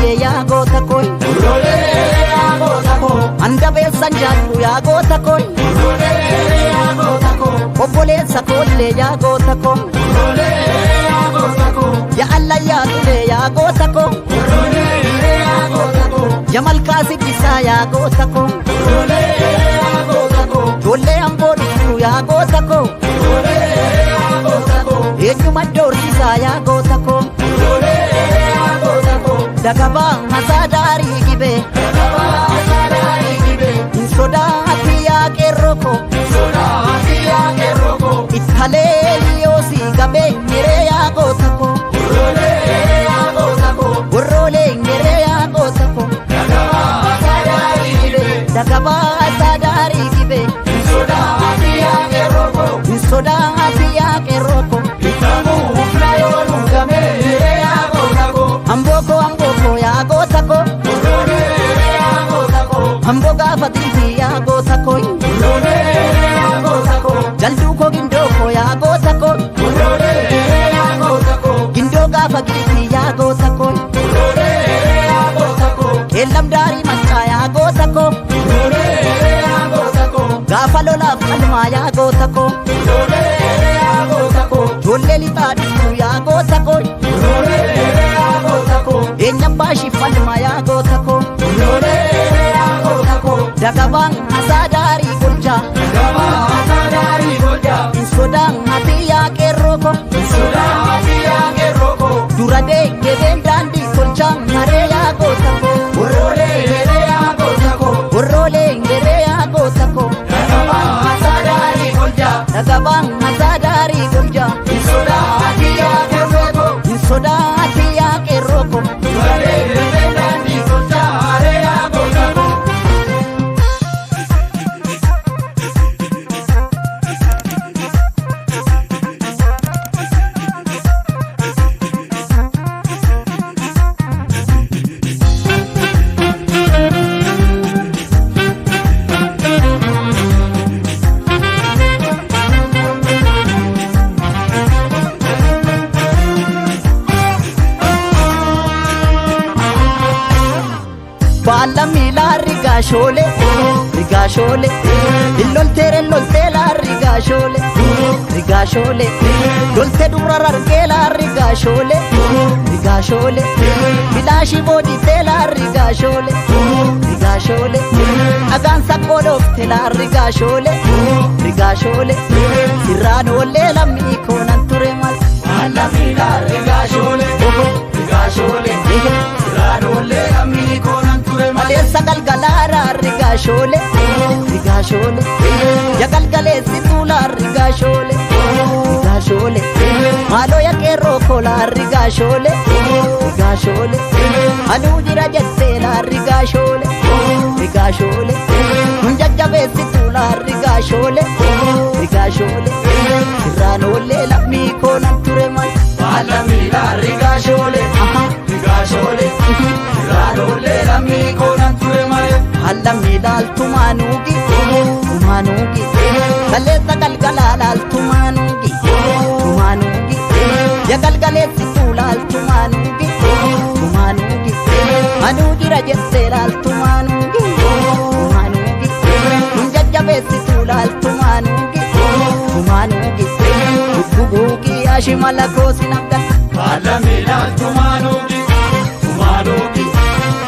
Gibee yaa goota koo. Handabeessan jaallu yaa goota koo. Obboleessa koollee yaa goota koo. Yaa Allayyaa tulee yaa goota koo. Yaa malkaa siddisaa yaa goota koo. Ijoollee amboo dhuftu yaa goota koo. Eenyuma doorsisaa yaa goota koo. Dagabaa masaa daarii gibee. Hin sodaati yaa qeerroo koo. Ittalee yoo si gabee ngeree yaa goota koo. Worroolee ngeree yaa goota koo. Dagabaa masaa daarii gibee. Hin sodaati yaa qeerroo koo. Amboo koo amboo koo yaa goota koo. Amboo gaafa xiifi yaa goota koo. Jalduu koo gindoo koo yaa goota koo. Gindoo gaafa giifi yaa goota koo. Qeellam daarii maccaa yaa goota koo. Gaafa lolaaf qalmaa yaa goota koo. Ijoollee lixaa dhuftu yaa goota koo. Eenyam baashiif falmaa yaa goota koo. Dagabaan asaa daarii golchaa. Hin sodaan ati yaa qeerroo koo. Dura deegebeen daandii tolchaa maree yaa goota koo. Worroolee ngeree yaa goota koo. Dagabaan asaa daarii golchaa. Hin sodaati yaa qeerroo koo. Baala miilaa rigaashoolee rigaashoolee illolteere lolteelaa rigaashoolee rigaashoolee lolte dura rargeelaa rigaashoolee rigaashoolee bilaashii booditeelaa rigaashoolee rigaashoolee dhagaan saqqoo dhoofteelaa rigaashoolee rigaashoolee sirraan oollee lammii koonan ture mal. Baala miilaa rigaashoolee rigaashoolee sirraan oollee lammii koonan ture mal. Maleessa galgalaaraa rigaashoolee rigaashoolee ya galgaleessi tuulaa rigaashoolee rigaashoolee maaloo ya qeerroo koolaa rigaashoolee rigaashoolee anuu jira jetteelaa rigaashoolee rigaashoolee nun jajjabeessi tuulaa rigaashoolee rigaashoolee sirraan oollee lammii koonan ture mal. Baala miilaa rigaashoolee rigaashoolee sirraan oollee lammii koonan ture malee. Allamni laaltumaanuugi tumaanuugi kaleessa galgalaa laaltumaanuugi tumaanuugi ya galgaleessituu laaltumaanuugi tumaanuugi anuu jira jettee laaltumaanuugi tumaanuugi nun jajjabeessituu laaltumaanuugi tumaanuugi gugguugi ashimala koosin abdata. Baala miilaa tumaanuugi tumaanuugi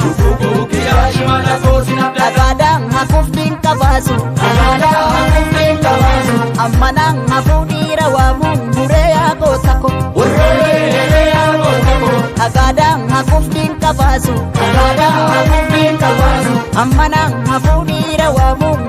gugguugi ashimala koosin abdata. Dhagaadhaan hafuuf qabaasu. Dhagaadhaan hafuuf qabaasu. Ammanaan hafuu dhiira waamuun muree yaa goota ko. Worroolee yaa goota ko. Dhagaadhaan hafuuf qabaasu. Dhagaadhaan hafuuf qabaasu. Ammanaan hafuu dhiira waamuun